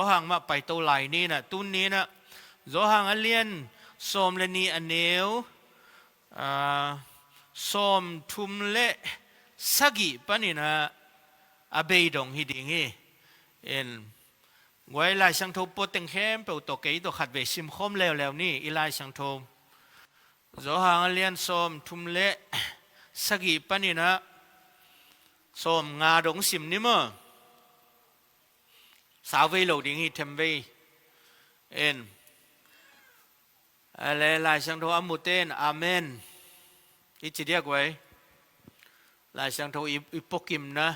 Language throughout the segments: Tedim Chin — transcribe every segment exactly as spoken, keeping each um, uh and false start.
Johan mah paito lai ni in ah, tuni in ah Johan a lian sawm le nih a neu, aa, sawm thum le sagih panin ah a beidong hi ding hi. In, guai Lai Siangtho pua teng khempeuh tawh kei tawh khatvei simkhawm leuleu ni, i Lai Siangtho. Johan a lian sawm thum le sagih panin ah sawm nga dong sim ni maw? Sauvei lo ding hi, themvei. In, a le Lai Siangtho a mute in amen i ci diak guai. Lai Siangtho i, i puakimna,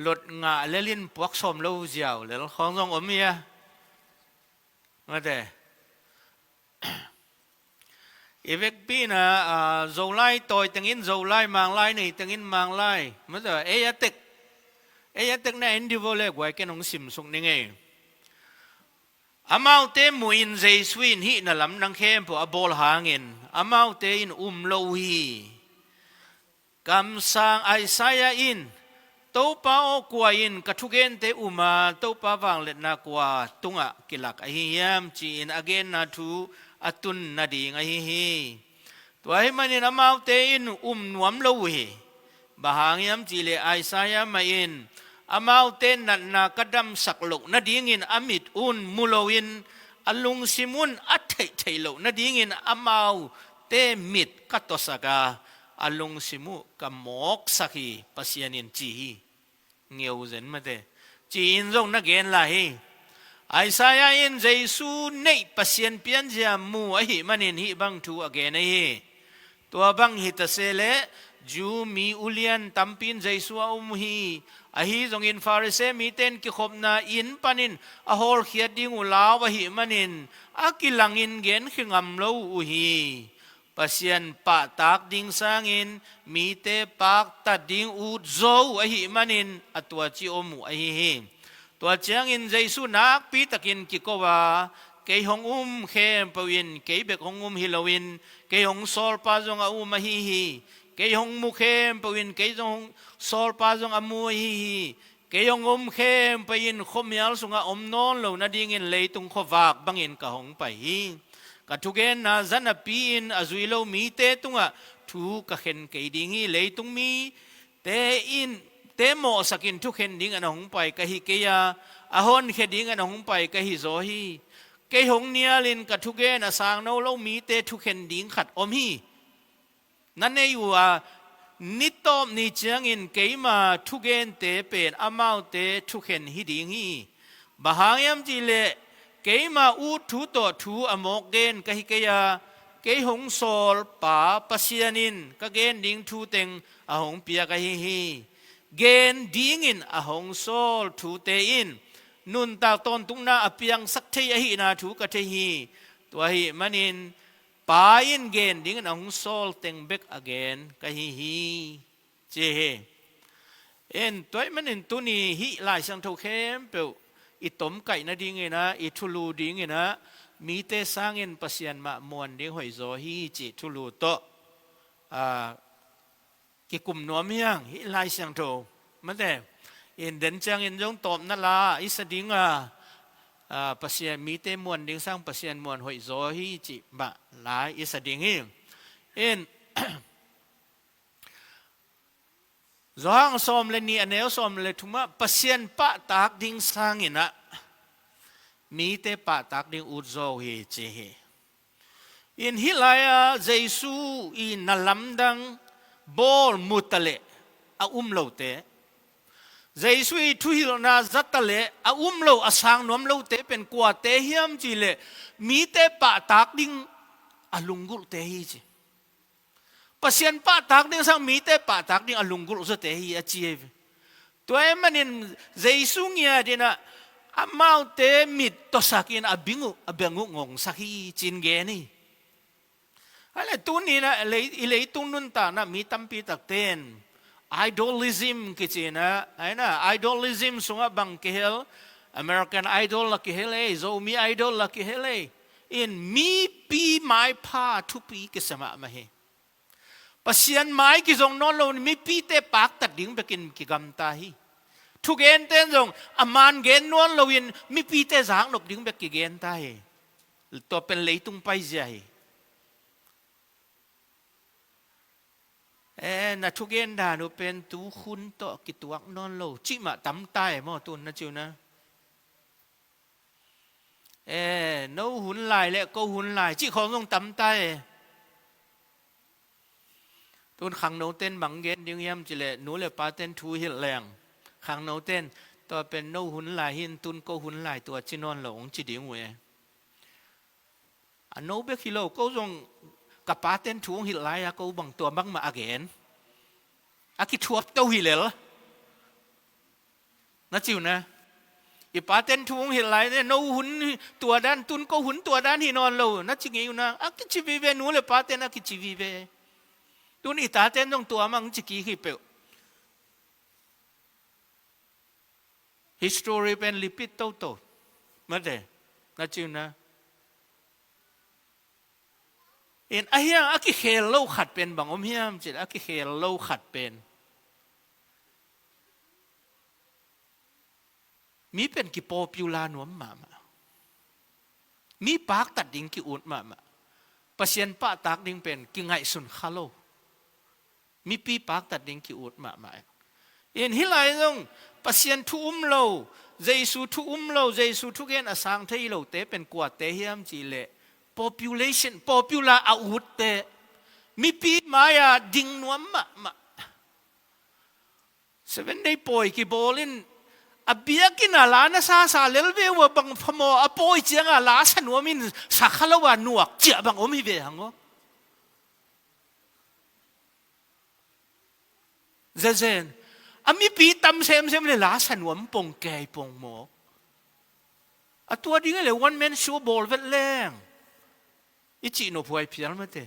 lot ngah lel in puak sawm lo ziau lel khawng zong om hi a. Mate. I vekpi in ah, aa, Zolai tawi teng in Zolai, Manglai nei teng in Manglai. Mate, ei a tek, ei a tekna en dih vo le guai, ken hong simsuk ning ei. Amaute muh in Jesu in hih na lamdang khempeuh a bawl hangin amaute in um lo uh hi. Kamsang Isaiah in, "Topa aw, kua in ka thugente um a, Topa vangliatna kua tungah kilak ahi hiam?" ci-in a genna thu a tun nading ahi hi. Tua ahih manin amaute in um nuam lo uh hi. Bang hang hiam cih leh Isaiah mah in, "Amaute natna ka damsak loh nadingin a mit un mu loin, a lungsim un a theih theih loh nadingin amaute mit ka tawsak a, a lungsim uh ka mawksak hi," Pasian in ci hi. Ngeu zen mate. Ci-in zong na gen lai hi. Isaiah in Jesu neih Pasian pianzia mu ahih manin hih bang thu a gen ahi hi. Tua bang hi ta se leh, Jew mi ulian tampi in Jesu a um uh hi. Ahi zongin Pharisee mite in kikhopna inn panin a hawlkhiat ding uh lau ahih manin a kilangin genkhia ngam lo uh hi. Pasian pahtak ding sangin mite paktat ding ut zaw uh ahih manin a tuaci om uh ahi hi. Tua ciangin Jesu nakpitakin kiko a, "Kei hong um khempeuh in kei bek hong um hi loin, kei hong sawlpa zong a um ahi hi. Kei hong mu khempeuh in kei zong hong sawlpa zong a mu ahi hi. Kei hong um khempeuh in khuamial sungah om nawn lo nadingin leitung khuavak bangin ka hong pai hi. Ka thugenna za napi-in a zui lo mite tungah thu ka khen kei ding hi. Leitung mite in, te mawhsakin thukhen dingin a hong pai ka hi kei a, a honkhia dingin a hong pai ka hi zaw hi. Kei hong nialin ka thugen a sang no lo mite thukhen ding khat om hi. Na nei uh a, ni tawp ni ciangin keima thugente pen amaute thukhen hi ding hi. Bang hang hiam cih leh keima ut thu tawh thu a mawk gen ka hi kei a, kei hong sawl Pa Pasian in ka gen ding thu teng a hong piak ahi hi. Gen dingin a hong sawl thute in nuntak tawntungna a piangsak thei ahihna thu ka thei hi. Tua ahih manin Pa in gen dingin a hong sawl teng bek a gen ka hi hi," ci hi. In, tua ahih manin tuni hih Lai Siangtho khempeuh i tomkaih nadingin ah, i thulu dingin ah, mite sangin Pasian mah muan ding hoih zaw hi cih thulu tawh, aa, kikum nuam hi hang, hih Lai Siangtho. Mate, in den ciangin zong tawpna la i sa ding a, aa, Pasian mite muan ding sang Pasian muan hoih zaw hi cih mah la i sa ding hi. In, Johan sawm le nih a neu sawm le thum ah Pasian pahtak ding sangin ah mite pahtak ding ut zaw uh hi ci hi. In hih lai-ah Jesu i na lamdang bawl mu ta leh a um lote, Jesu i thuhilhna za ta leh a um lo, a sang nuam lote pen kuate hiam cih leh mite pahtak ding a lunggulhte hi ci. Pasian pahtak ding sang mite pahtak ding a lunggulh zawte hi a ci hi. Tua ahih manin Jesu ngiat in ah amaute mit tawsak in a beng uh, a beng uh ngongsak hi ci-in gen hi. Ahih leh tuni in ah lei, i leitung nuntakna mi tampi takte in idolism kici in ah, ahih in ah idolism sungah bang kihel, American Idol la kihel ei, Zomi Idol la kihel ei. In mipi maipha thupi kisa mahmah hi. Pasian mai kizong nawn lo in mipite paktat ding bekin kigamta hi. Thugente in zong a man gen nawn loin mipite zaknop ding bek kigen ta hi. Tua pen leitung paizia hi. E, na thugen dan uh pen tu hun tawh kituak nawn lo cih mah tam ta e maw, tun na ci uh na. E, no hun lai le ko hun lai cih khawng zong tam ta e. Tun khangnote in bang gen ding hiam cih leh, nu le pate in thu hilh leng, khangnote in tua pen no hun lai hi in, tun ko hun lai tua ci nawn lo hong ci ding uh e. A no bek hi lo, ko zong ka pate in thu hong hilh lai-a ko bang tua bangmah a gen, a kithuap to hi lel. Na ci uh na. I pate in thu hong hilh lai ne, no hun tua dan, tun ko hun tua dan hi nawn lo, na ci ngei uh na. A kici vive, nu le pate in a kici vive. Tun i tate in zong tua mah hong ci kik hi peuh. History pen repeat toto. Mate, na ci uh na. In a hiang a kikhel lo khat pen bang om hiam cih leh, a kikhel lo khat pen mi pen kipopular nuam mahmah. Mi paktat ding ki-ut mahmah. Pasian pahtak ding pen kingaihsun kha lo. Mipi paktat ding ki-ut mahmah. In hih lai zong Pasian thu um lo, Jesu thu um lo, Jesu thugen a sang thei lote pen kuate hiam cih leh, population, popular a utte, mipi mai-a ding nuam mahmah. Seven Day pawi kibawl in, a biakinn ah la na sasa lel ve uh a, bang phamawh a pawi ciangah la sa nuam in, sa kha lo a nuak ciah bang om hi ve hang aw. Zezen. A mipi tam semsem le la sa nuam pong kei pong mawk. A tua ding le one man show bawl vet leng i cih nophuai phial mate.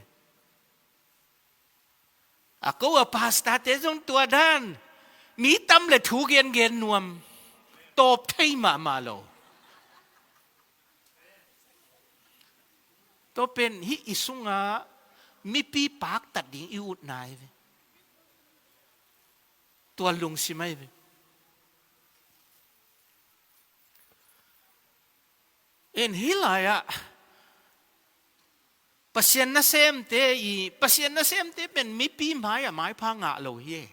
A ko a pastor-te zong tua dan. Mi tam le thu gengen nuam. Tawp thei mahmah lo. Tua pen hih i sungah mipi paktat ding i utna hi ve. Tua lungsim ahi ve. In hih lai-ah Pasian nasemte i, Pasian nasemte pen mipi mai-ah maipha ngah lo hi.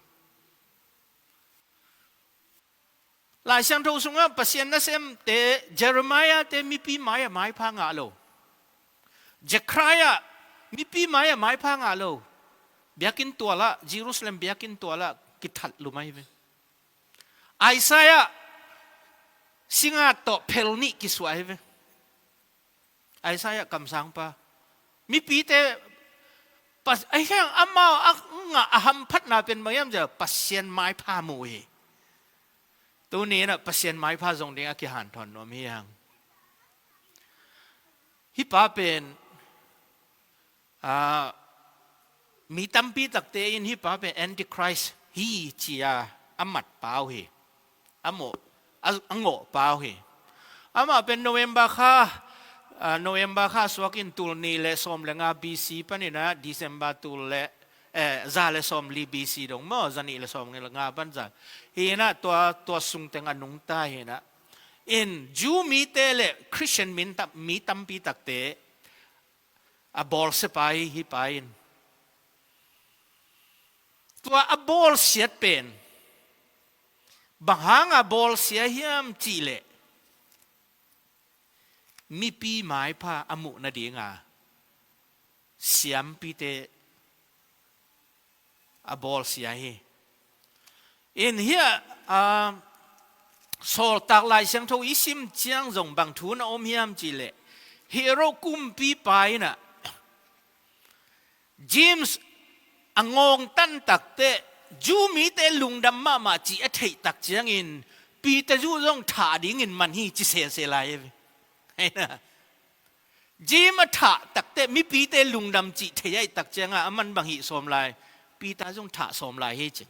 Lai Siangtho sungah Pasian nasemte, Jeremiah-te mipi mai-ah maipha ngah lo. Zechariah mipi mai-ah maipha ngah lo. Biakinn tualah, Jerusalem biakinn tualah kithat lum ahi ve. Isaiah singat tawh phel nih kisuah ahi ve. Isaiah kamsangpa. Mipite, Pas-, a hiang amau a ngah a hamphatna pen bang hiam cih leh Pasian maipha mu hi. Tuni inah Pasian maipha zong ding a kihanthawn nuam hi hang. Hih pa pen, ah, mi tampi takte in hih pa pen Antichrist hi ci-a a mat pa uh hi. A mawh, a, a ngawh pa uh hi. Amah pen November kha, ah, November kha suak in tul nih le sawm le nga B C paninah December tul le, eh, za le sawm li B C dong maw, za nih le sawm le nga pan za. Hinah tua, tua sungteng a nungta hinah. In Jew mite le Christian min tam, mi tampi takte a bawlsia pa hi, hih pa in. Tua a bawlsiat pen bang hanga bawlsia hiam cih leh mipi maipha a muh nadinga siampite a bawlsia hi. In hiah, ah, Sawltak Lai Siangtho i sim ciang zong bang thu na om hiam cih leh, Herod kumpipa inah James a ngawngtan takteh Jew mite lungdam mahmah cih a theih tak ciangin Peter zong thah dingin man hi ci sese lai hi ve. James a thah takteh mipite lungdam cih thei ahih tak cianga a man bang hih sawm lai, Peter zong thah sawm lai hi ci.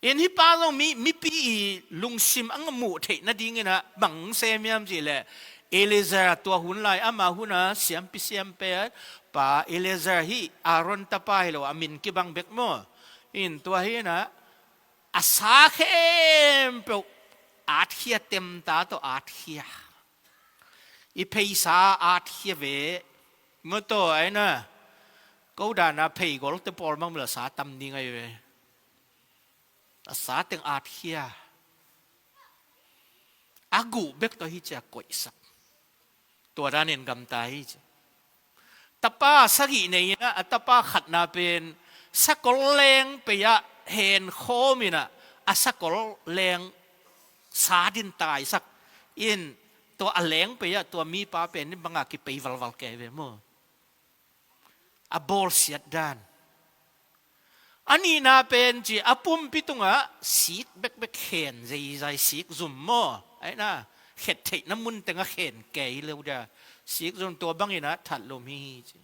In hih pa zong mi, mipi i lungsim a muh theih nadinginah bang sem hiam cih leh, Eleazar tua hun lai ama huna siampi siampe pa Eleazar hi, Aaron tapa hi lo a min kibang bek maw. In tua hinah a sa khempeuh atkhia, temta tawh atkhia. I pheisa atkhia ve. Mawtaw aina, ko dana pheigolte pawl bang bel a sa tam ding ahi ve. A sa teng atkhia. A guh bek tawh hi cia koihsak. Tua danin gamta hi ci. Tapa sagih nei inah, a tapa khatna pen sakol leng pei-ah henkhawm inah, a sakol leng sa din taisak in, tua a leng pei-ah tua mipa pen ni banga kipei valval kei ve maw. A bawlsiat dan. A nihna pen ci, a pumpi tungah sik bekbek hen zeizai, sik zum maw. Aina, khet theihna mun tengah hen kei lo dia. Sik zum, tua bangin ah that lum hi ci.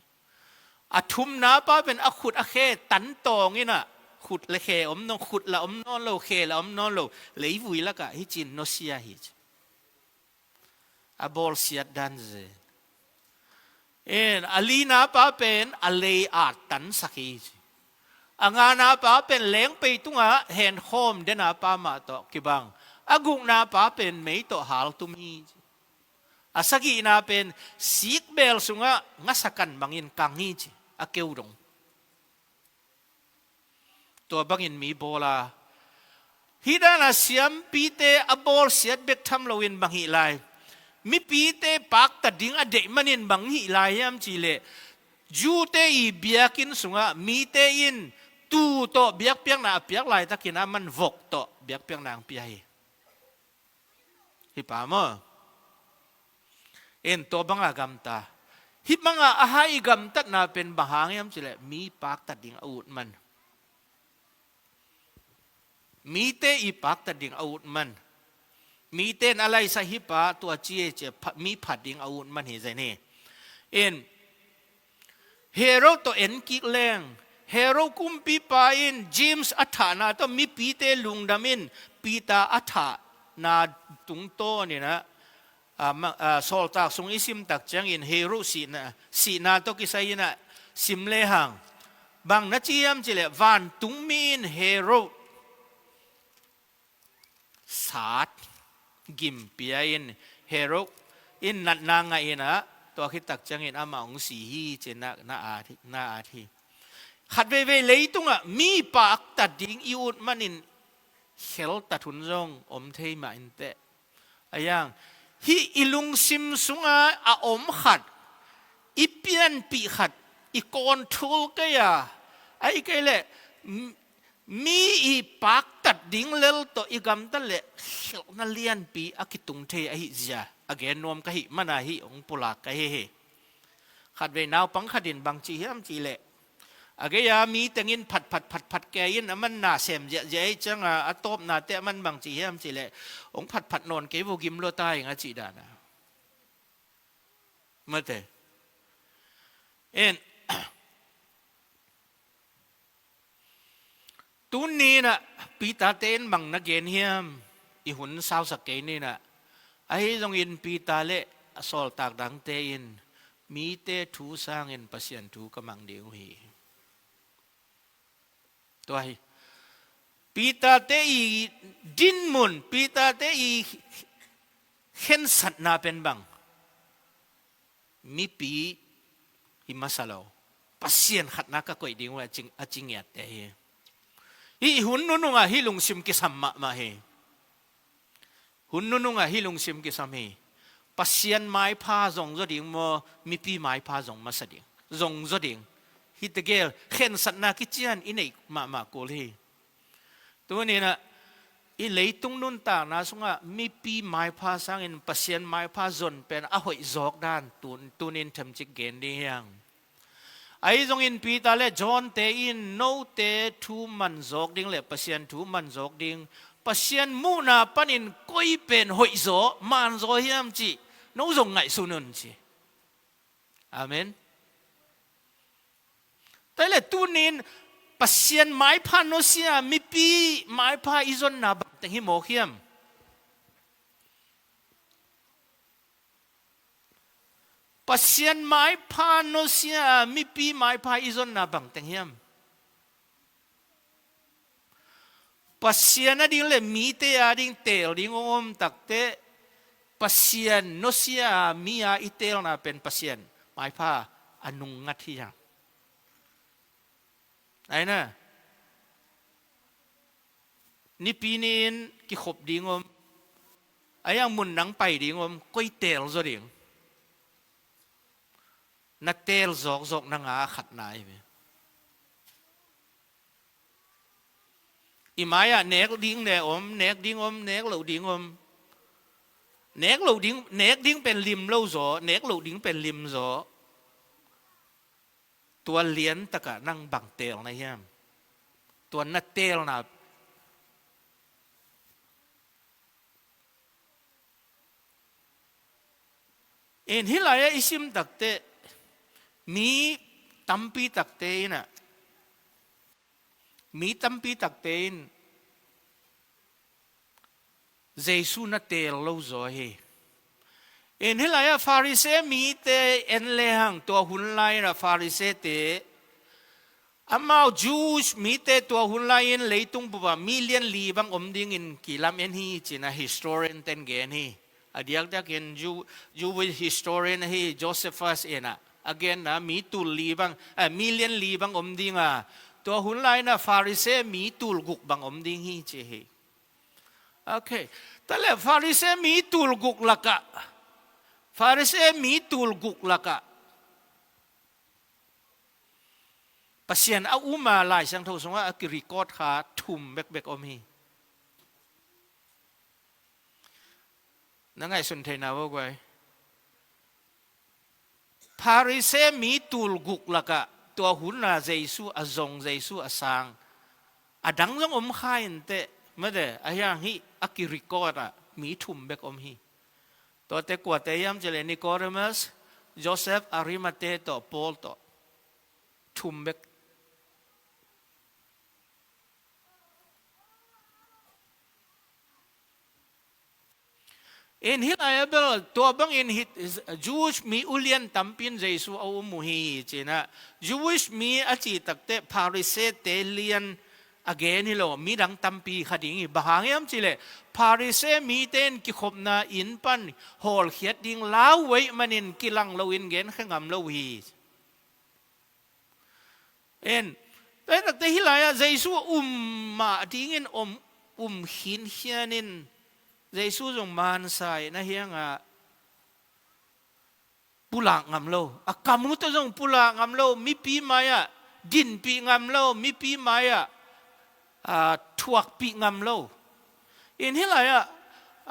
A thumna pa pen a khut a khe tantawng inah, khut le khe om nawn, khut la om nawn lo, khe la om nawn lo, leivui lakah hi cin nusia hi ci. A bawlsiat dan zen. In, a lina pa pen a lei at tansak hi ci. A ngana pa pen lengpei tungah henkhawm dena pa mah tawh kibang. A gukna pa pen mei tawh haltum hi ci. A sagihna pen sikbel sungah ngasakan bangin kang hi ci. A keu dong. Tua bangin mi bawl a, hih dana siampite a bawlsiat bek tham loin bang hih lai? Mipite paktat ding a deih manin bang hih lai hiam cihleh, Jew-te i biakinn sungah mite in tuu tawh biakpiakna a piak laitakin a man vok tawh biakpiakna ang pia hi. Hi pa maw? En, tua banga gamta. Hih banga a hai i gamtatna pen bang hang hiam cihleh, mi paktat ding a ut man. Mite i paktat ding a ut man. Mite in a laisa hi pa tua ci e ci a pha-, mi phat ding a ut man hi zen hi. En, Herod tawh en kik leng, Herod kumpipa in James a thahna tawh mipite lungdam in Peter a thahna tungtawn inah, a, ma-, a, Sawltak sung i sim tak ciangin Herod sihna, sihna tawh kisai inah sim lehang, bang na ci hiam cihleh, vantungmi in Herod sat gimpia in, Herod in natna ngah inah, tua khit tak ciangin amah hong si hi ci-in na, na at hi, na at hi. Khat veivei leitungah mi paktat ding i ut manin kheltat hun zong om thei mah inteh. A yang, hih i lungsim sungah a om khat, i pianpih khat, i control kei a, ahih kei leh, m-, mi i paktat ding lel tawh i gamtat leh khelhna lianpi a kitung thei ahih zia a gen nuam ka hih mana hih hong pulak ka hi hi. Khatvei naupang khat in bang ci hiam cihleh, a gei-a mi tengin phatphat phatphat kei in a man na sem ziahziah ei cianga a tawpnate a man bang ci hiam cihleh, hong phatphat nawn kei vo, gim lua ta ing a cih dana. Mate. En, tuni inah Peter-te in bang na gen hiam? I hun sausak kei ni inah. Ahi zongin Peter le a sawltak dangte in mite thu sangin Pasian thu ka mang ding uh hi. Tua hi. Peter-te i dinmun, Peter-te i khensatna pen bang? Mipi hi masa lo. Pasian khatna ka koih ding uh a ci, a ci ngiatte hi. Hih hun nunungah hih lungsim kisam mahmah hi. Hun nunungah hih lungsim kisam hi. Pasian maipha zong zaw ding maw, mipi maipha zong masa ding? Zong zaw ding. Hih tegel khensatna kician i neih mahmah kul hi. Tuni inah i leitung nuntakna sungah mipi maipha sangin Pasian maipha zon pen a hoih zawk dan tun, tunin themcik gen ding hi hang. Ahi zongin Peter le John-te in note thu man zawk ding le Pasian thu man zawk ding, Pasian muhna panin koi pen hoihzaw, manzaw hiam cih no zong ngaihsun un ci. Amen. Tua le tunin Pasian maipha nusia mipi maipha i zonna bangteng hi mawk hiam? Pasian maipha nusia mipi maipha i zonna bangteng hiam? Pasian a ding le mite a ding teel ding hong om takteh, Pasian nusia a mi a i teelna pen Pasian maipha a nungngat hi hang. Aina, nipi ni-in kikhop ding om, a hiang mun nang pai ding om, koi teel zaw ding? Na teel zawkzawk nang a khatna hi ve. I mai-ah nek ding le om, nek ding om, nek loh ding om. Nek loh ding, nek ding pen lim lo zaw, nek loh ding pen lim zaw. Tua liantakah nang bang teelna hiam? Tua na teelna. In hih lai-ah i sim takteh, mi tampi takte in ah, mi tampi takte in Jesu na teel lo zaw hi. In hih lai-ah Farisee mite en lehang, tua hun lai-in ah Farisee-te, amau Jewish mite tua hun lai-in leitung bup ah million li bang om dingin kilam en hi, ci-in ah historian ten gen hi. A diakdiakin Jew-, Jewish historian ahi Josephus in ah a genna, mi tul li bang, eh, million li bang om ding a, tua hun lai-in ah Farisee mi tul guk bang om ding hi, ci hi. Ok. Tua leh Farisee mi tul guk lakah, Farisee mi tul guk lakah Pasian a um a Lai Siangtho sungah a kirecord kha thum bekbek om hi. Na ngaihsun theihna vo guai. Farisee mi tul guk lakah tua hun a Jesu a zong, Jesu a sang, a dang zong om kha inteh, mate, a hiang hih a kirecord ah mi thum bek om hi. Tuate kuate hiam cih leh Nicodemus, Joseph Arimathea tawh Paul tawh. Thum bek. In hih lai-ah bel tua bangin hih Jewish mi ulian tampi in Jesu a um uh hi, ci-in ah. Jewish mi a cih takteh Farisee-te lian a gen hi lo, midang tampi kha ding hi. Bang hang hiam cih leh Farisee mite in kikhopna inn pan hawlkhiat ding lau uh ahih manin kilang loin genkhia ngam lo uh hi. En, tua hi takteh hih lai-ah Jesu a um mah dingin om, um khinkhian in, Jesu zong mansa in a hiangah pulak ngam lo, a kam uh tawh zong pulak ngam lo, mipi mai-ah dinpih ngam lo, mipi mai-ah, ah, thuakpih ngam lo. In hih lai-ah,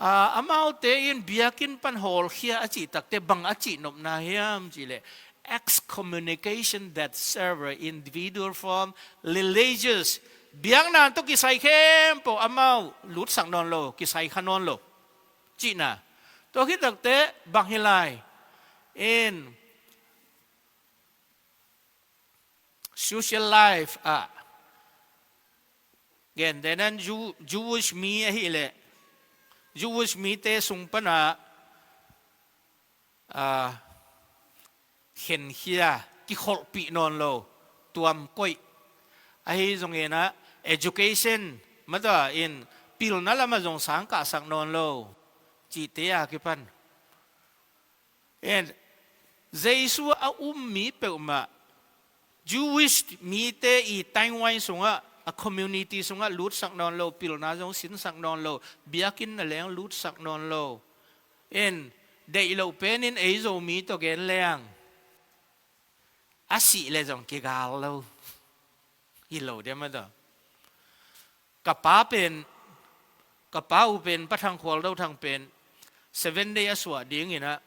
ah, amaute in biakinn pan hawlkhia a cih takteh bang a cihnopna hiam cih leh, excommunication that several individual from religious, biakna tawh kisai khempeuh amau lutsak nawn lo, kisai kha nawn lo, cihna. Tua khit takteh bang hi lai? In social life ah, gentehna Jew-, Jewish mi ahih leh, Jewish mite sung panah, ah, khenkhia, kikholhpih nawn lo, tuamkoih. Ahi zongin ah education, mate, in pilna lamah zong sang kahsak nawn lo, cihte a kipan. En, Jesu a um mi peuhmah, Jewish mite i timeline sungah, a community sungah lutsak nawn lo, pilna zong sinsak nawn lo, biakinn na leng lutsak nawn lo. En, deih loh penin ei Zomi tawh gen leng, a sih leh zong kigal lo. Hi lo diam a daw. Ka pa pen, ka pa uh pen, Pa Thang Khual Do Thang pen, Seven Day a suah dingin ah,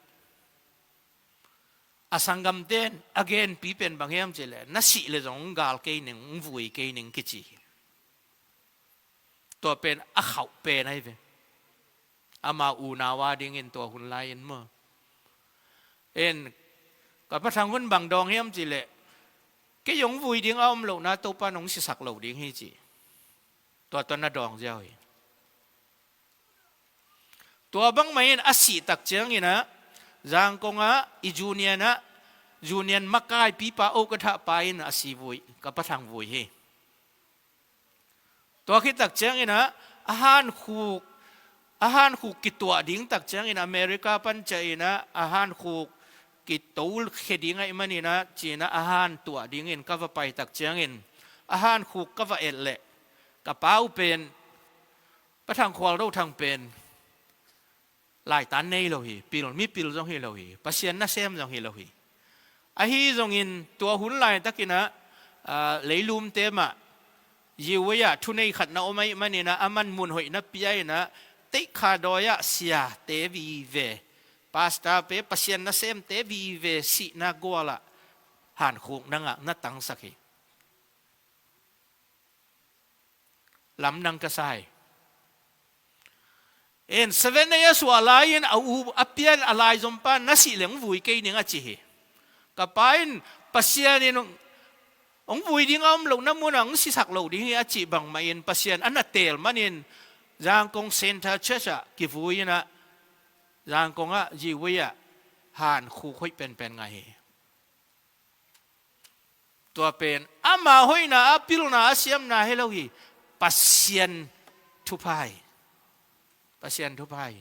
a sanggamte in a genpi pen bang hiam cih leh, na sih leh zong hong gal kei ning, hong vui kei ning kici hi. Tua pen a khauh pen ahi ve. Ama unau a dingin tua hun lai-in maw. En, ka Pa Thang hun bang dawng hiam cih leh, kei hong vui ding a om lohna Topa in hong sisak lo ding hi ci. Tua tua na dawng ziau hi. Tua bangmah in a sih tak ciangin ah, Zangkong ah, i union ah, union makaipipa, oh, ka thahpa in a si vui, ka Pa Thang vui hi. Tua khit tak ciangin ah, a hankhuk, a hankhuk kituah ding tak ciangin America pan ciah in ah, a hankhuk kitokhia ding ahih manin ah, ci-in ah a han tuah dingin ka va pai tak ciangin, a hankhuk ka va et leh, ka pa uh pen, Pa Thang Khual Do Thang pen, laitan nei lo hi, pil, mipil zong hi lo hi, Pasian nasem zong hi lo hi. Ahi zongin tua hun laitakin ah, aa, leilumte mah, Yiwei ah thunei khat na om ahih manin ah, a man mun hoih na pia in ah, Teikha dawi ah siate vive, pastor pe, Pasian nasemte vive sihna gual ah hankhuk na ngah, na tangsak hi. Lamdang ka sa hi. En, Seven Day a suah lai-in a u a pian a laizompa na sih leh hong vui kei ning a ci hi. Ka pa in, Pasian in hong vui ding a om lohna munah hong sisak lo ding hi a cih bangmahin Pasian a na teel manin Zangkong Center Church ah kivui in ah, Zangkong ah, Yiwei ah hankhuk hoih penpen ngah hi. Tua pen ama hoihna, a pilna, a siamna hi lo hi. Pasian thupha hi. Pasian thupha hi.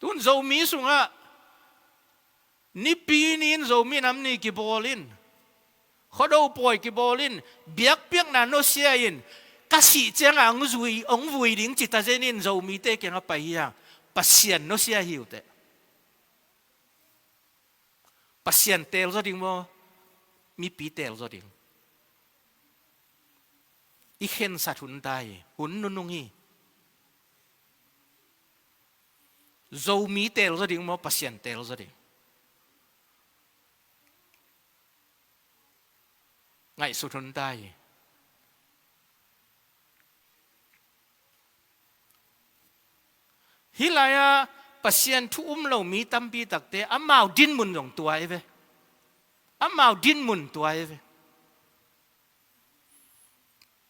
Tun Zomi sungah Nipi ni-in Zomi Nam Ni kibawl in, Khuado pawi kibawl in, biakpiakna nusia in, ka sih ciangah hong vui, hong vui ding ci ta zen in Zomite kiangah pai hi hang. Pasian nusia hi uh teh. Pasian teel zaw ding maw, mipi teel zaw ding? I khensat hun ta hi, hun nunung hi. Zomi teel zaw ding maw, Pasian teel zaw ding? Ngaihsut hun ta hi. Hih lai-ah Pasian thu um lo mi tampi takte amau dinmun zong tua hi ve. Amau dinmun tua hi ve.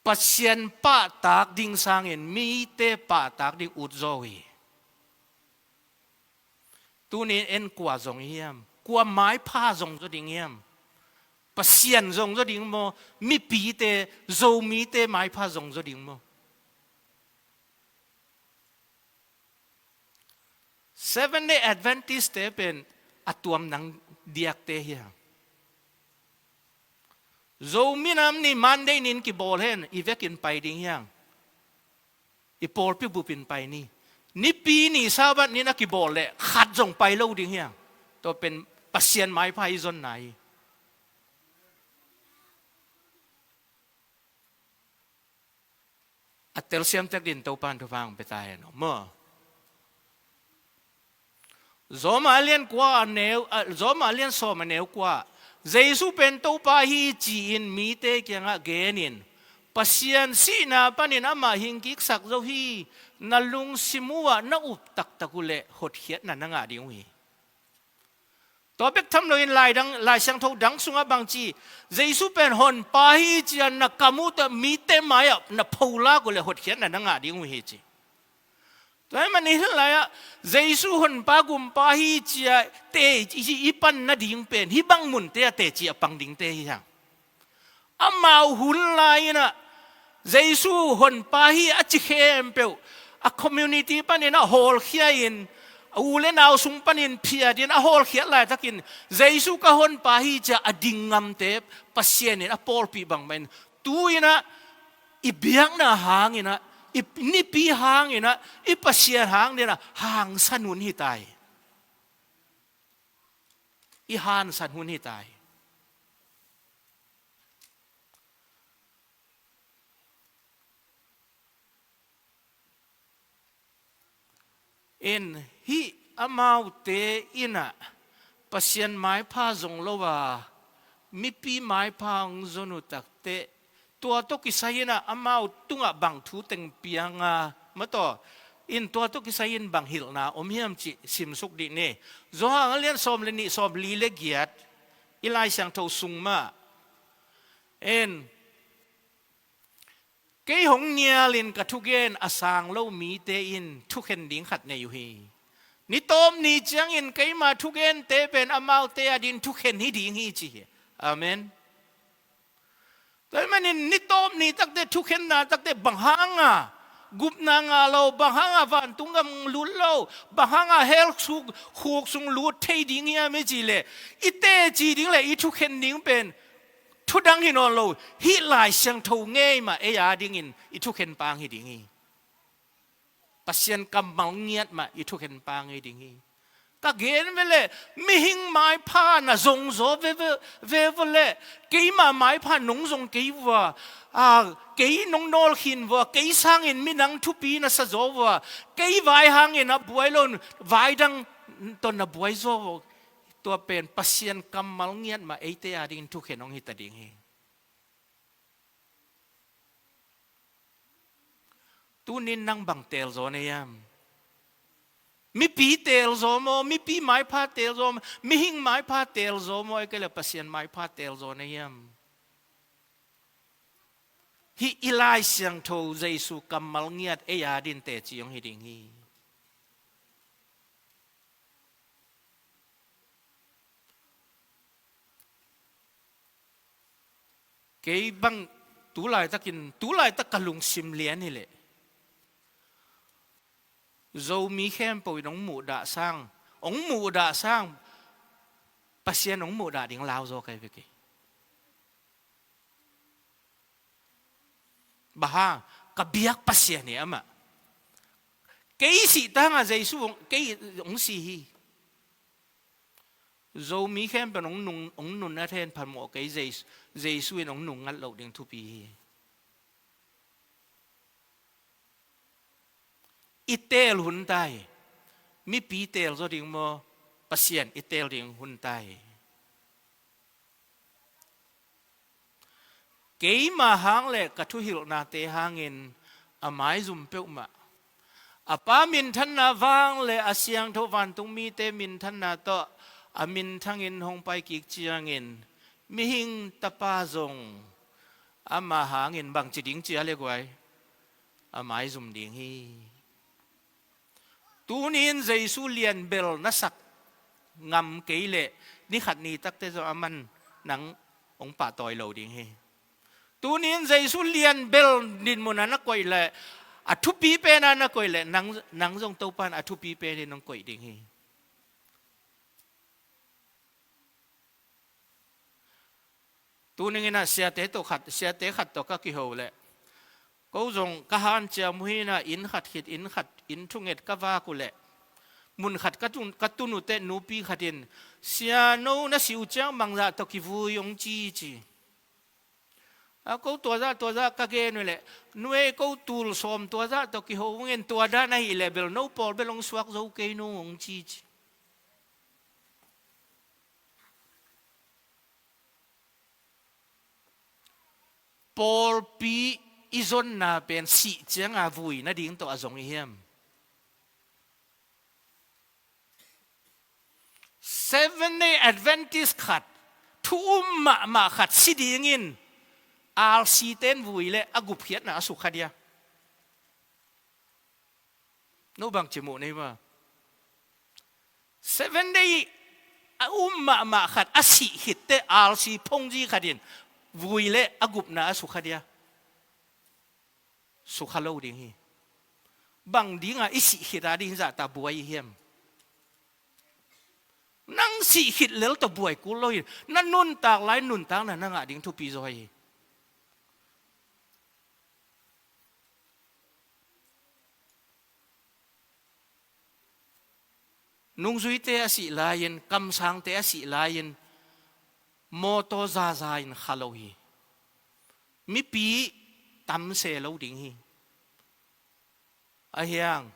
Pasian pahtak ding sangin mite pahtak ding ut zaw uh hi. Tuni-in en kua zong hiam? Kua maipha zong zaw ding hiam? Pasian zong zaw ding maw? Mipite, Zomite maipha zong zaw ding maw? Seven Day Adventist-te pen a tuam nang diakte hi hang. Zomi Nam Ni Monday ni-in kibawl hen, i vekin pai ding hi hang. I pawlpi bupin pai ni. Nipi ni Sabbath ni-in a kibawl leh khat zong pai lo ding hi hang. Tua pen Pasian maipha i zonna hi. A telsiam tek dingin Topa'n thupha hong pia ta hen aw maw. Rom a lian kua a neu, a, Rom a lian sawm a neu kua. Jesu pen Topa hi ci-in mite kiangah genin, Pasian sihna panin amah hingkiksak zo hi. Na lungsim uh ah na up taktak uh leh hotkhiatna na ngah ding uh hi. Tua bek tham loin lai dang, Lai Siangtho dang sungah bangci, Jesu pen Honpa hi ci-a na kam uh tawh mite mai-ah na pholak uh leh hotkhiatna na ngah ding uh hi ci. Tua ahih manin hih lai-ah Jesu Honpa Gumpa hi ci-a teci i pan nading pen hih bang munte ah teci a pang dingte hi hang. Amau hun lai-in ah Jesu Honpa hi a ci khempeuh a community panin a hawlkhia-in, a u le nau sung panin phiatin a hawlkhiat laitakin, Jesu ka Honpa hi ci-a a ding ngamte Pasian in a pawlpih bangmahin, tu-in ah i biakna hangin ah, i nipi hangin ah, i Pasian hangin ah hangsan hun hi ta hi. I hangsan hun hi ta hi. In hih amaute in ah Pasian maipha zong lo a, mipi maipha hong zon uh takteh, tua tawh kisai-in ah amau tungah bang thu teng piang a, mataw, in tua tawh kisai-in bang hilhna om hiam cih simsuk dih ni. Johan a lian sawm le nih, sawm li le giat, i Lai Siangtho sung mah. En, kei hong nialin ka thugen a sang lo mite in thukhen ding khat nei uh hi. Ni tawp ni ciangin keima thugente pen amaute adingin thukhen hi ding hi ci hi. Amen. Tua ahih manin ni tawp ni takte, thukhenna takte, bang hanga gupna ngah lo, bang hanga vantung gam lut lo, bang hanga hell suk khuk sung lut thei ding hiam i cih leh, i teci ding le i thukhen ding pen thu dang hi nawn lo, hih Lai Siangtho ngei mah ei a dingin i thukhen pang hi ding hi. Pasian kammal ngiat mah i thukhen pang hi ding hi. Ka gen ve leh, mihing maipha na zong zaw ve, ve, ve, ve leh, keima maipha nong zong kei vua, a, kei nong nawlkhin vua, kei sangin minang thupi na sa zaw vua, kei vai hangin a buai lo, vai dang tawh na buai zaw vua. Tua pen Pasian kammal ngiat mah eite a dingin thukhen hong hi ta ding hi. Tunin nang bang teel zaw na hiam? Mipi teel zaw maw, mipi maipha teel zaw maw, mihing maipha teel zaw maw, ahih kei leh Pasian maipha teel zaw na hiam? Hih i Lai Siangtho Jesu kammal ngiat ei a dingin teci hong hi ding hi. Kei bang tu laitakin, tu laitak ka lungsim lian hi leh, Zomi khempeuh in hong muhdah sang, hong muhdah sang, Pasian hong muhdah ding lau zaw ka hi ve kei. Bang hang, ka biak Pasian hi amah. Kei sih tangah Jesu hong, kei hong si hi. Zomi khempeuh in hong nung, hong nunat hen phamawh kei, Jesu, Jesu in hong nungngat loh ding thupi hi. I teel hun ta hi. Mipi teel zaw ding maw, Pasian i teel ding hun ta hi. Keima hang le ka thuhilhnate hangin a maizum peuhmah, a Pa minthanna vang le a siangtho vantung mite minthanna tawh a minthangin hong pai kik ciangin, mihing Tapa zong ama hangin bangci ding ci a le guai, a maizum ding hi. Tunin Jesu lianbel na sak ngam kei leh, ni khat ni takte zong aman nang hong pahtawi lo ding hi. Tunin Jesu lianbel dinmun ah na koih leh, a thupi pen ah na koih leh, nang, nang zong Topa in a thupi pen in hong koih ding hi. Tuning in ah siate tawh khat, siate khat tawh ka kiho leh, ko zong ka hanciam uh hi in ah, inn khat khit, inn khat, inn thunget ka vak uh leh, mun khat ka tun, ka tun uh teh nupi khat in, "Sia, no na sih uh ciang bangzah tawh kivui?" hong ci ci. A, ko tuazah, tuazah ka gen uh leh, "Nu ei, ko tul sawm tuazah tawh kiho ung in, tua dan ahih leh bel no pawl bel hong suak zo kei nung," hong ci ci. Pawlpi i zonna pen sih cianga vui nading tawh a zong i hiam? Seventh Day Adventist khat, thu um mahmah khat si dingin R C ten vui leh a gupkhiatna a sukha dia. No bangci muh nei maw? Seventh Day a um mahmah khat a sih khit teh R C phongzi khat in vui leh a gupna a sukha dia. Sukha lo ding hi. Bang dinga i sih khit a ding zahta buai i hiam? Nang sih khit lel tawh buai kul lo hi. Na nuntak lai nuntakna na ngah ding thupi zaw hi. Nungzuite a sih lai-in, kamsangte a sih lai-in, mawtaw zaza in kha lo hi. Mipi tam se lo ding hi. Ahih hang,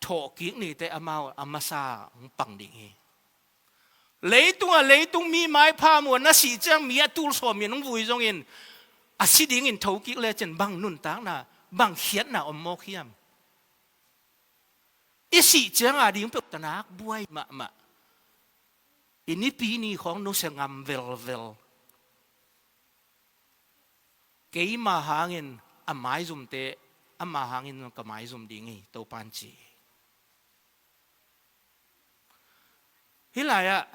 thawhkik nite amau a masa hong pang ding hi. Leitungah leitung mi maipha muh a na sih ciang mi a tul sawm in hong vui zongin, a si dingin thokik lecin bang nuntakna, bang khiatna om mawk hiam? I sih cianga ding peuh tanak buai mahmah. I nipi ni khawng nusia ngam velvel. Keima hangin a maizumte, ama hangin ka maizum ding hi, Topan ci. Hih lai-ah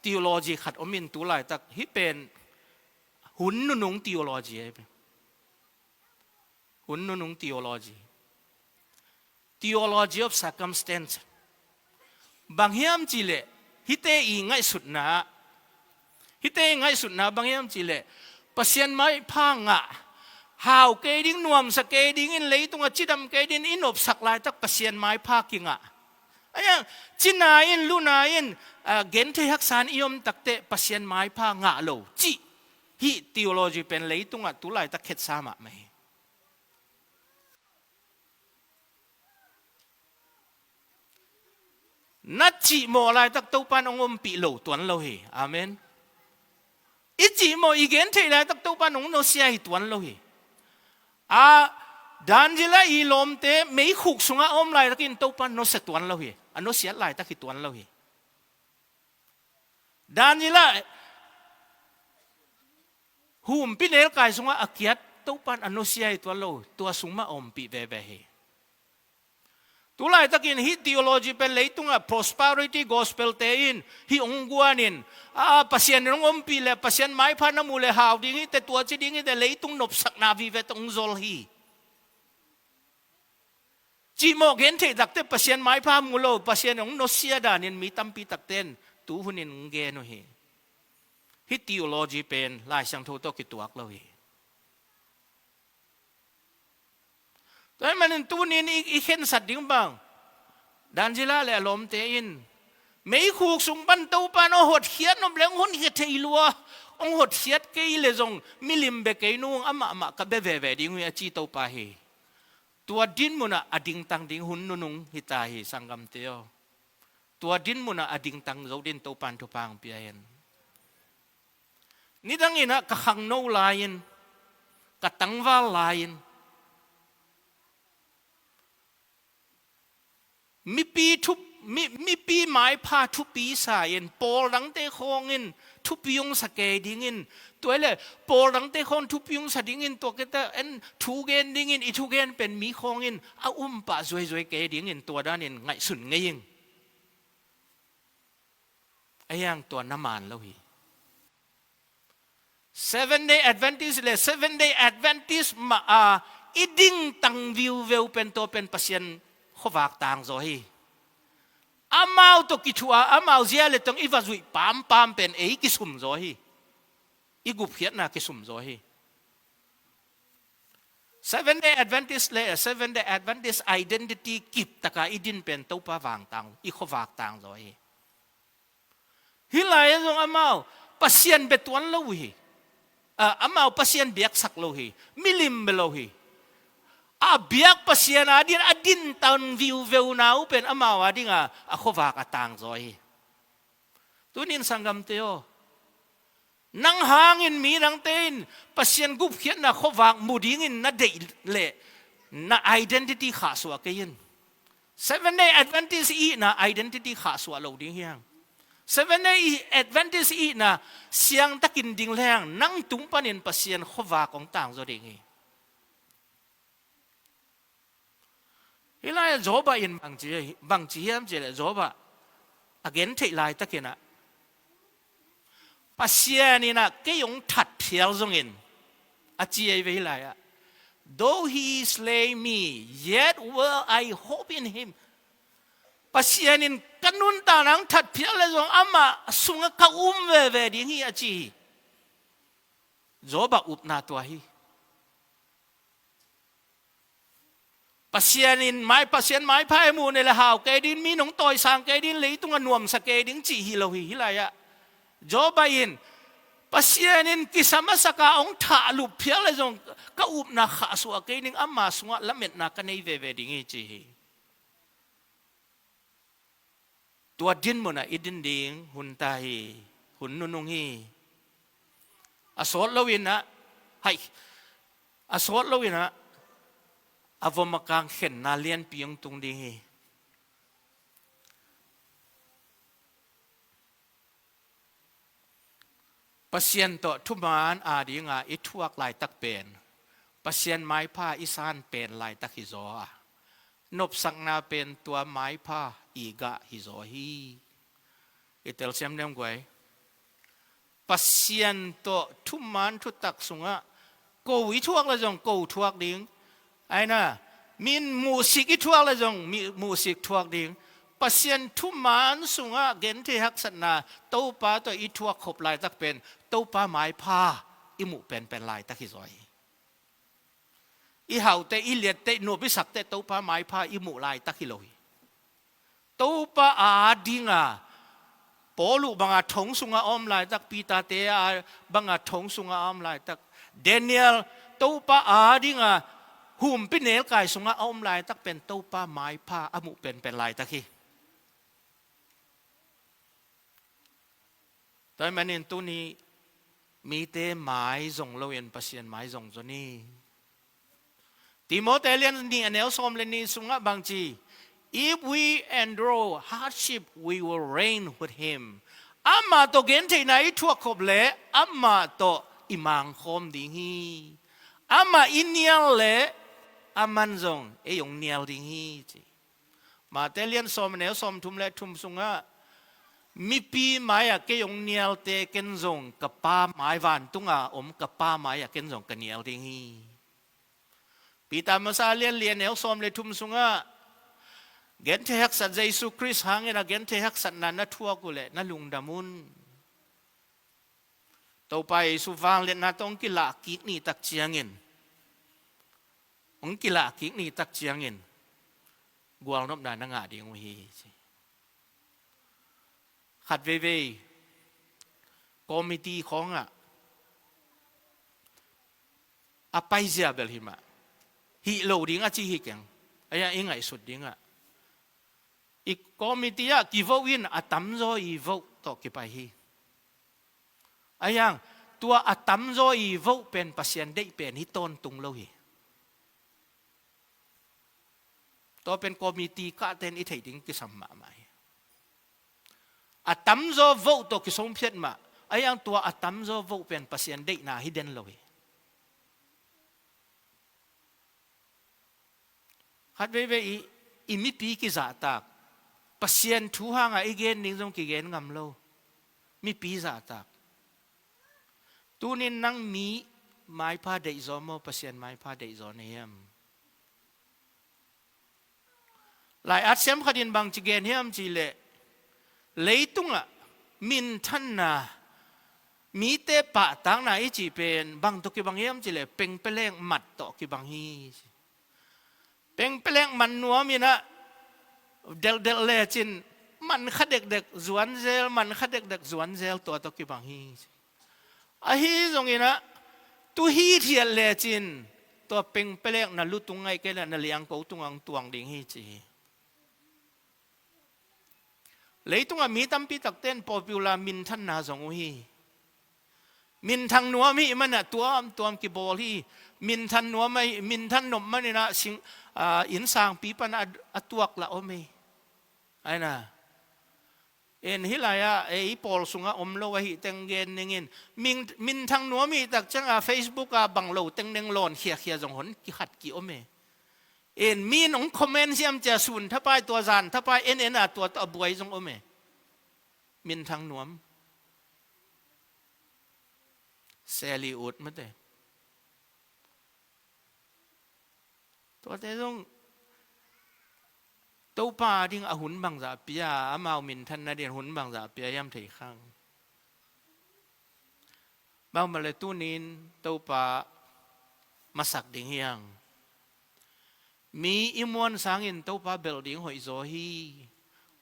theology khat om in, tu laitak hih pen Hun nunung theology ahi ve. Hun nunung theology. Theology of circumstance. Bang hiam cih leh, hihte i ngaihsutna, hihte i ngaihsutna bang hiam cih leh, Pasian maipha ngah, hau kei ding, nuamsa kei dingin, leitungah cidam kei dingin i nopsak laitak Pasian maipha kingah. Ahi hang, cina in, luna in, ah, genthei haksa in i om takteh Pasian maipha ngah lo cih hih theology pen leitungah tu laitak khetsa mahmah hi. Na cihmawh laitak Topa in hong ompih lo tuan lo hi. Amen. I cihmawh, i gentheih laitak Topa in hong nusia hi tuan lo hi. A, Daniela i lawmte meikhuk sungah a om laitakin Topa in nusia tuan lo hi. A nusiat laitak hi tuan lo hi. Daniela humpi nelkai sungah a kiat Topa in a nusia hi tuan lo, tua sung mah a ompih veve hi. Tu laitakin hih theology pen leitungah prosperity gospel-te in hih hong guanin, a, Pasian in hong ompih leh, Pasian maipha na muh leh hau ding hi teh, tua ci ding hi teh, leitung nopsakna vive teh hong zol hi. Cihmawh gentheih takteh Pasian maipha mu lo, Pasian in hong nusia danin mi tampi takte in tu hunin hong gen uh hi. Hih theology pen Lai Siangtho tawh kituak lo hi. Tua ahih manin tuni-in i, i khensat ding bang, Daniela leh a lawmte in meikhuk sung pan Topa in hong hotkhiat nop leh hong hotkhiat thei lua, hong hotkhiat kei leh zong milim bia kei nung, amah mah ka bia veve ding uh hi, a ci Topa hi. Tua dinmun ah a dingtang ding hun nunung hi ta hi, sanggamte aw. Tua dinmun ah a dingtang zo dingin Topa in thupha hong pia hen. Nidangin ah ka khangno lai-in, ka tangval lai-in, mipi thup-, mi, mipi maipha thupi sa-in, pawl dangte khawngin thupi hong sa kei dingin, tua hi leh pawl dangte khawng thupi hong sa dingin, tua khit teh en thu gen dingin, i thugen pen mi khawngin a um pah zuaizuai kei dingin, tua danin ngaihsun ngei ing. Ahi hang tua na man lo hi. Seven Day Adventist leh Seven Day Adventist mah a i dingtang viuveu pen, tua pen Pasian khuavak tangzaw hi. Amau tawh kithuah a, amau zia leh tawng i va zuih pampam pen ei kisumzaw hi. I gupkhiatna kisumzaw hi. Seven Day Adventist leh Seven Day Adventist identity kip taka i din pen Topa vangtang, i khuavak tangzaw hi. Hih lai-ah zong amau Pasian bia tuan lo uh hi. Ah, amau Pasian biaksak lo hi. Milim bia lo hi. A biak Pasian adingin a dingtang viuveu na uh pen amau adingin a khuavak a tangzaw hi. Tuni-in sanggamte aw, nang hangin midangte in Pasian gupkhiatna khuavak mu dingin na deih leh, na identity khahsuah kei in. Seven Day Adventist i hihna identity khahsuah lo ding hi hang. Seven Day Adventist i hihna siangtakin ding lehang, nang tung panin Pasian khuavak hong tangzaw ding hi. Hih lai-ah Job in bangci, bangci hiam cih leh, Job a gentheih laitakin ah, Pasian in ah kei hong that phial zongin, a ci ahi ve hih lai-ah. "Though he slay me, yet will I hope in him." Pasian in ka nuntakna hong that phial leh zong amah sungah ka um veve ding hi, a ci hi. Job upna tua hi. Pasian in mai, Pasian maipha i muh leh hau kei ding, mi nong tawisang kei ding, leitungah nuamsa kei ding cih hi lo hi, hih lai-ah. Job in, Pasian in kisam a saka hong thahlup phial leh zong ka upna khahsuah kei ding, ama sungah lametna ka nei veve ding hi, ci hi. Tua dinmun ah i din ding hun ta hi, hun nunung hi. A sawt loin ah, hai, a sawt loin ah, a vom a kang khenna lianpi hong tung ding hi. Pasian tawh thuman adinga i thuak laitak pen, Pasian maipha i san pen laitak hi zaw a, nopsakna pen tua maipha i gah hi zaw hi. I telsiam diam guai. Pasian tawh thuman thutak sungah ko i thuak le zong ko thuak ding. Aina, min muhsik i thuak le zong mi, muhsik thuak ding. Pasian thuman sungah genthei haksatna Topa tawh i thuak khop laitak pen Topa maipha i muh penpen laitak hi zaw hi. I hauhte, i liatte, nuam i sakte Topa maipha i muh laitak hi lo hi. Topa adinga Paul uh banga thong sunga a om laitak, Peter-te a banga thong sunga a om laitak, Daniel Topa adinga humpinelkai sunga a om laitak pen Topa maipha a muh penpen laitak hi. Tua ahih manin tuni mite mai zong loin Pasian mai zong zaw ni. Timoti lian nih a neu sawm le nih sungah bangci, "If we endure hardship, we will reign with him." Amah tawh gentheihna i thuak khop le amah tawh i mangkhawm ding hi. Amah i nial le aman zong ei hong nial ding hi, ci. Mate lian sawm a neu sawm thum le thum sungah, "Mipi mai-ah kei hong nialte ken zong ka Pa mai, vantunga om ka Pa mai-ah ken zong ka nial ding hi." Peter masa lian li a neu sawm le thum sungah, "Genthei haksat Jesu Khrist hangin a genthei haksatna na thuak uh leh na lungdam un." Topa Jesu vangliatna tawh hong kilah kik ni tak ciangin, hong kilah kik ni tak ciangin gualnopna na ngah ding uh hi, ci. Khat veivei committee khawngah a paizia bel hi mah, hih lo ding a ci hi keng. Ahi a i ngaihsut dingah, i committee ah kivote in a tamzaw i vote tawh kipai hi. Ahi hang tua a tamzaw i vote pen Pasian deih pen hi tawntung lo hi. Tua pen committee kahte in i theih ding kisam mahmah hi. A tamzaw vote tawh kisongphiat mah, ahi hang tua a tamzaw vote pen Pasian deihna hi den lo hi. Khat veivei i, i mipi kizahtak, Pasian thu hangah i gen ding zong kigen ngam lo. Mipi zahtak. Tunin nang mi maipha deihzaw maw, Pasian maipha deihzaw na hiam? Lai-at siam khat in bangci gen hiam cihleh, leitungah minthanna, mite pahtakna i cih pen bang tawh kibang hiam cihleh, pengpelek mat tawh kibang hi. Pengpelek mat nuam inah delhdelh lecin man kha dekdek zuan zel, man kha dekdek zuan zel, tua tawh kibang hi. Ahi zonginah tu hithiat lecin tua pengpelek na lutung ngaih kei le na liangko tungah hong tuang ding hi, ci hi. Leitungah mi tampi takte in popular minthanna zong uh hi. Minthang nuam hi manah tuamtuam kibawl hi. Minthan nuam ahi, minthan nop maninah sing, ah, innsangpi panah a, a tuak lah om hi. Aina, en hih lai-ah ei pawl sungah om lo ahi teng gen ningin, min, minthang nuam hi tak ciangah Facebook ah bang lo tengteng lawn khiakhia zong hon kikhat ki om e. En mi in hong comment siam cia sun thapai, tua zan thapai, en en a tua tawh a buai zong om e. Minthang nuam. Seli ut mate. Tuate zong Topa ding a hun bangzah pia, amau minthanna ding hun bangzah pia hiam thei khang. Bangmah le tunin Topa masak ding hiang. Mi i muan sangin Topa belh ding hoihzaw hi.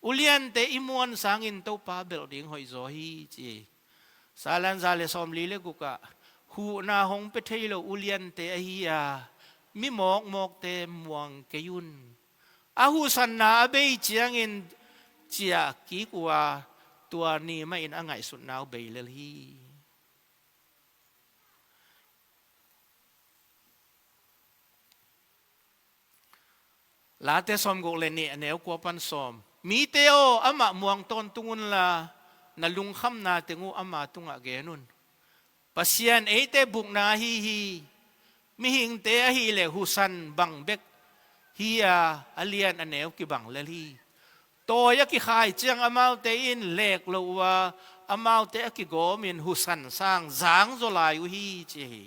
Uliante i muan sangin Topa belh ding hoihzaw hi, ci. Salan za le sawmli le gukah, huhna hong pia thei lo uliante ahi a, mi mawkmawkte muang kei un. A husanna a bei ciangin ciah kik uh a, tua ni mahin a ngaihsutna uh bei lel hi. Late sawmguk le nih a neu kua pan sawm. Mite aw, amah muang tawntung unla, na lungkhamna teng uh ama tungah gen un. Pasian eite bukna ahi hi. Mihingte ahileh husan bang bek hi a, a lian a neu kibang lel hi. Tawi a kikhai ciang amaute in lek lo uh a, amaute a kigawmin husan sang zangzaw lai uh hi, ci hi.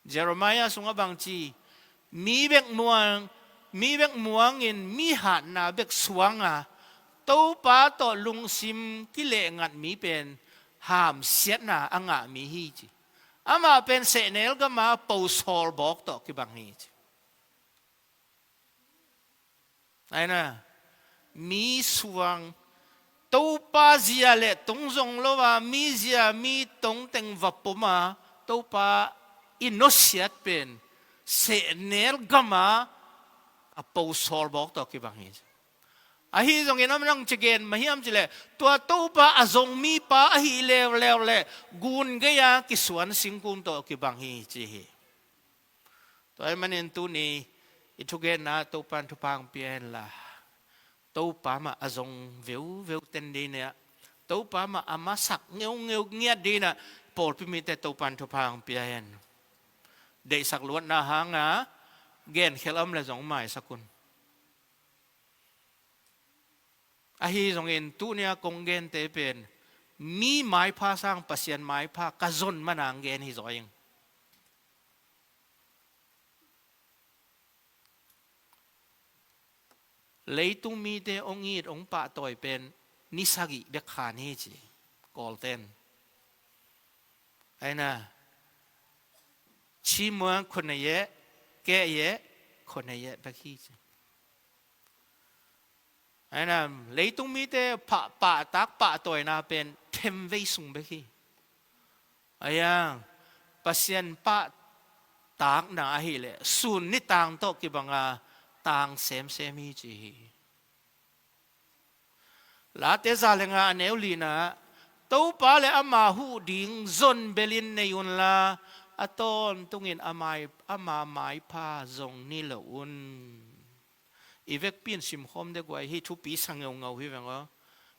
Jeremiah sungah bang ci, mi bek muang, mi bek muangin mi hatna bek suanga Topa tawh lungsim kilehngat mi pen hamsiatna a ngah mi hi, ci. Amah pen sehnel gama po sawlbawk tawh kibang hi, ci. Aina, mi suang, Topa zia le tung zong lo a, mi zia mi tong teng va pom a, Topa i nusiat pen sehnel gama a po sawlbawk tawh kibang hi. Ahi zongin a man ang ci gen mah hiam cih leh, tua Topa a zong mipa ahi leuleu le gun gei-a kisuan singkung tawh kibang hi, ci hi. Tua ahih manin tuni i thugenna Topa'n thupha hong pia hen la, Topa mah a zong veuveu ten ding in ah, Topa mah a masak ngeungeu ngiat ding in ah, pawlpi mite Topa'n thupha hong pia hen. Deihsak luatna hanga genkhel om le zong maisak un. Ahi zongin tuni-a kong gente pen mi maipha sang Pasian maipha ka zon man-a gen hi zaw ing. Leitung mite hong it hong pahtawi pen ni sagih bek khan hi, ci Kawlten. Aina, chimua khonei e, keh e, khonei e bek hi, ci. Aina, leitung mite pah, pahtak pahtawina pen themvei sung bek hi. Aia, Pasian pahtakna ahih leh sun ni tang tawh kibanga tang semsem hi, ci hi. Late za le nga a neu lina, Topa le ama huh ding zon belin nei unla, a tawntungin ama, ama maipha zong ni lo un. I vekpi in simkhawm dek uh a, hih thupi sa ngeungau hi veng aw.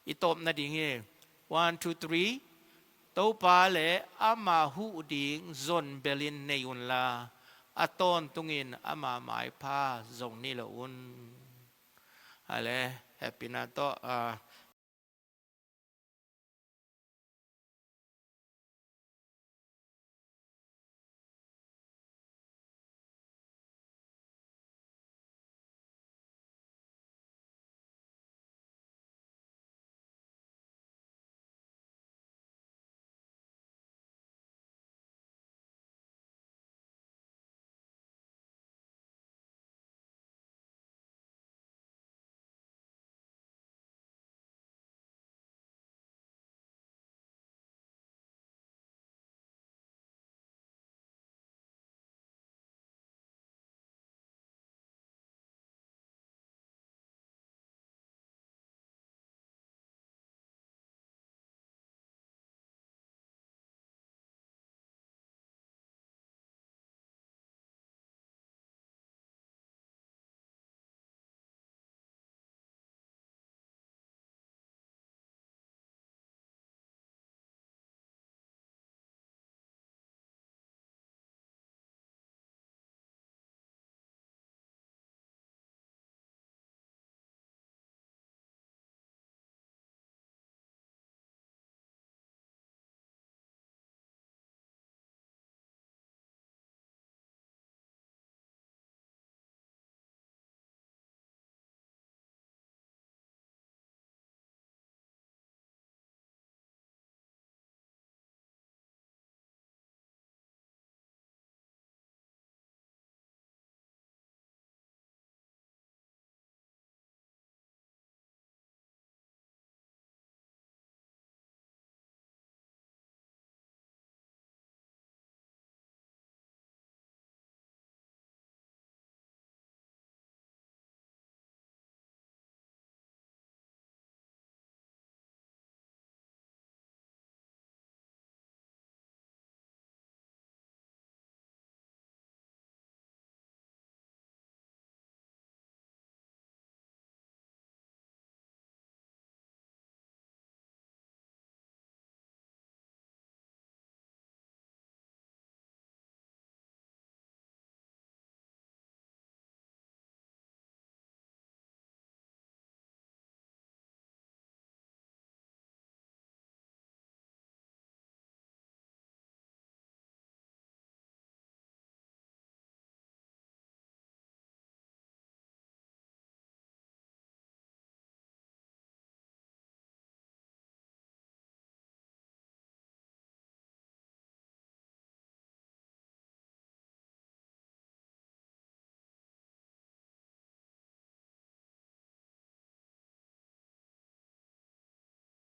I tawp nading hi. One, two, three. Topa le ama huh ding zon belin nei unla, a tawntungin ama maipha zong ni lo un. Ale, hehpihna tawh, ah,